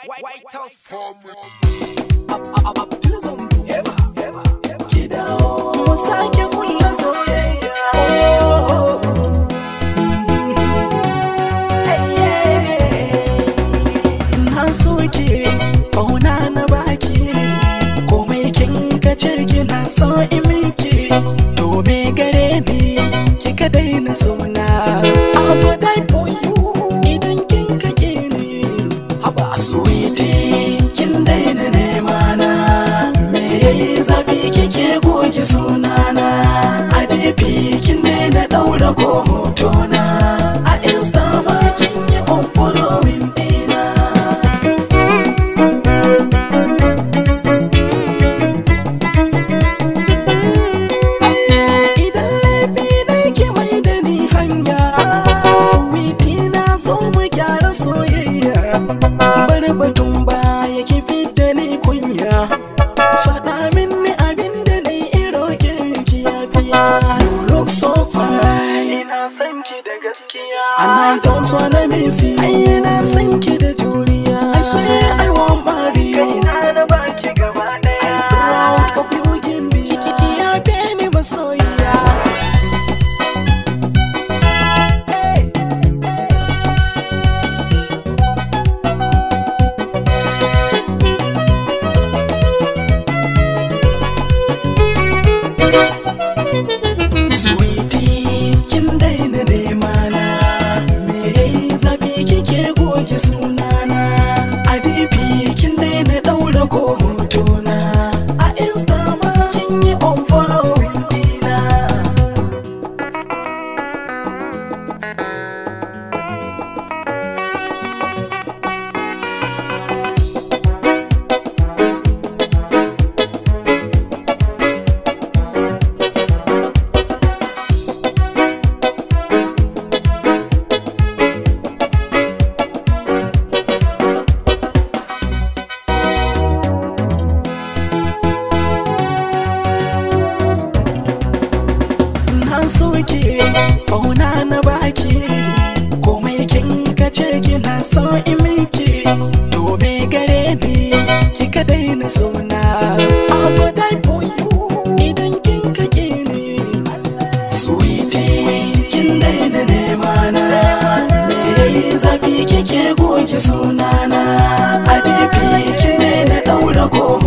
White House Ki dawo mu sake kulla soyayya. Na so ki, ƙauna na baki, komai kin kace kina so in miki, to me gare ni kika daina sona. I go die for you idan kin kake ni. Haba sweetie, kin daina nema na. Me yayi zafi kike goge sunana. A DP kin daina daura ko hotona. A Insta ma kin yi unfollowing dina. Idan laifi ne ki mai da ni hanya, sweetie na zo mu gyara soyayya. Bar batun baya ki fidda ni kunya. Faɗa min ni abin da na yi roƙe ki yafiya. You look so fine. Ina son ki da gaskiya. And I don't wanna miss you. Ai ina son ki da juriya. I swear I won't marry you. Kaina na baki gaba daya. I'm proud of you, Gimbi. Ki yafe ni masoyiya. Sweetie, kin daina nema na. Me yayi zafi kike goge sunana. A DP kin daina daura ko hotona. A Insta ma kin yi unfollowing dina. Na so ki, ƙauna na baki, komai kin kace kina so in miki, to me gare ni kika daina sona. I go die for you idan kin kake ni. Sweetie, kin daina nema na. Me yayi zafi kike goge sunana. A DP kin daina daura ko